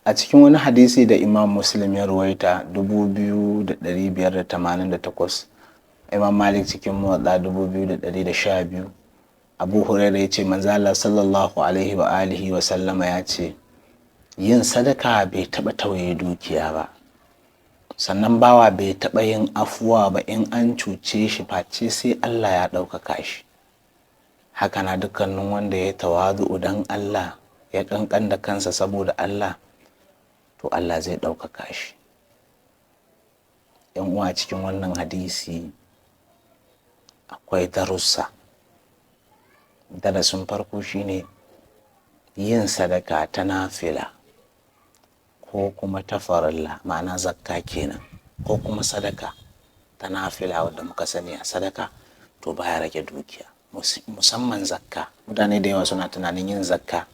A cikin wani hadisi da Imam Muslim ya ruwaita 2588, Imam Malik cikin Muwaɗa 2112, Abu Huraira ya ce manzo Allah sallallahu alaihi wa alihi wa sallama ya ce yin sadaka bai taɓa tauye dukiya ba, sannan bawa bai taɓa yin afuwa ba in an cuce shi face sai Allah ya ɗaukaka shi. Haka na dukkanin wanda ya tawazu'u don Allah, ya ƙanƙan da kansa saboda Allah, to Allah zai ɗaukaka shi. Yan uwa, cikin wannan hadisi akwai darussa. Darasin farko shine yin sadaka ta nafila ko kuma ta farilla, ma'ana zakka kenan, ko kuma sadaka ta nafila wadda muka sani a sadaka, to baya rage dukiya, musamman zakka. Mutane da yawa suna tunanin yin zakka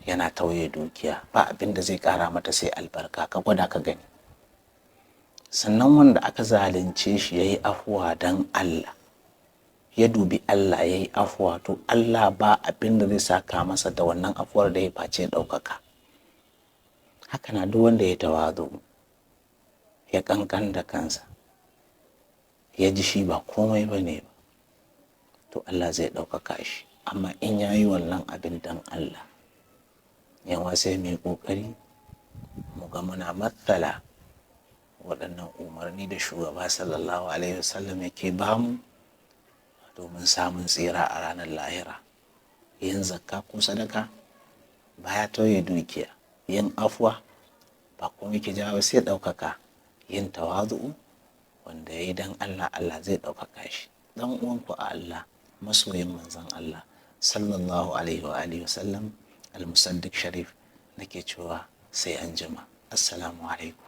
yana tauye dukiya. Ba abin da zai kara mata sai albarka. Ka gwada ka gani. Sannan wanda aka zalunce shi ya yi afuwa don Allah, ya dubi Allah ya yi afuwa, to Allah ba abin da zai saka masa da wannan afuwar da ya face ɗaukaka. Haka na duk wanda ya tawazu, ya ƙanƙan da kansa, ya ji shi ba komai ba ne ba, to Allah zai ɗaukaka shi, amma in ya yi wannan abin don Allah. Yawa sai mu yi ƙoƙari mu ga muna matsala waɗannan umarni da shugaba sallallahu alaihi wasallam yake bamu domin samun tsira a ranar lahira. Yin zakka ko sadaka baya tauye dukiya, yin afuwa ba komai ke jawo sai ɗaukaka, yin tawazu'u wanda ya yi don Allah, Allah zai ɗaukaka shi. Dan uwanku a Allah, masoyin manzon Allah sallallahu alaihi wa alihi wasallam, Almusaddiq Sharif, nake cewa sai an jima. Assalamu alaikum.